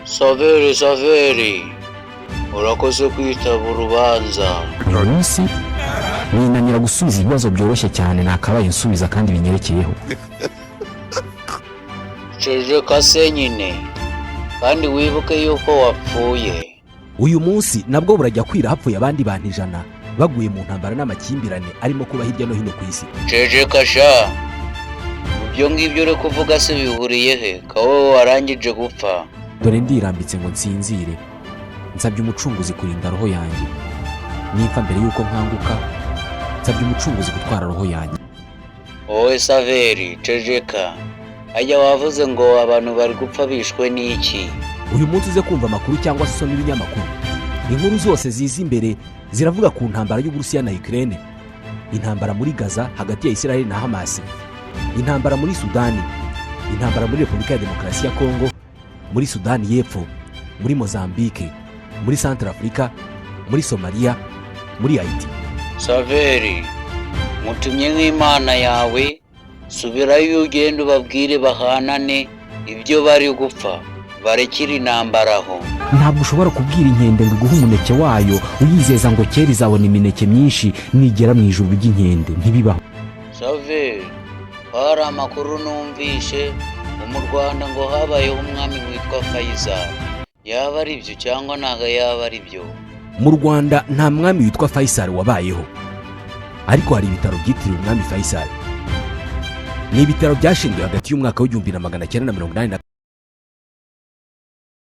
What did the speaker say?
Saveri, Saveri, urakoze kwitaba urubanza. Uyu munsi ninanira gusubiza ibibazo byoroshye cyane nakabaye nsubiza kandi binyerekeyeho. Ceceka se nyine, kandi wibuke yuko wapfuye. Uyu munsi nabwo burajya kwira hapfuye abandi bantu 100 baguye mu ntambara n'amakimbirane arimo kuba hirya no hino ku isi. Ceceka sha! Ibyo ngibyo uri kuvuga se bihuriye he ka wowe warangije gupfa? Dore ndirambitse ngo nsinzire, nsabye Umucunguzi kurinda roho yanjye. Nimfa mbere y'uko nkanguka, nsabye Umucunguzi gutwara roho yanjye. Wowe Saveri, ceceka. Ajya wavuze ngo abantu bari gupfa bishwe n'iki? Uyu munsi uze kumva amakuru cyangwa se usome ibinyamakuru, inkuru zose ziza imbere ziravuga ku ntambara y'Uburusiya na Ukraine, intambara muri Gaza hagati ya Israel na Hamas, intambara muri Sudani, intambara muri Repubulika ya Demokarasi ya Kongo, muri Sudani y'Epfo, muri Mozambique, muri Central Africa, muri Somalia, muri Haiti. Saveri, mutumye nk'Imana yawe, subirayo ugende ubabwire bahanane ibyo bari gupfa, barekere intambara aho. Ntabwo ushobora kubwira inkende ngo iguhe umuneke wayo uyizeza ngo kera izabona imineke myinshi nigera mu ijuru ry'inkende. Ntibibaho. Saveri, hari amakuru numvishe ngo mu Rwanda ngo habayeho umwami witwa Fayizari. Yaba ari byo cyangwa ntabwo yaba ari byo? Mu Rwanda nta mwami witwa Faisal wabayeho, ariko hari ibitaro byitiriwe umwami Faisal. Ni ibitaro byashinzwe hagati y'umwaka w'1984.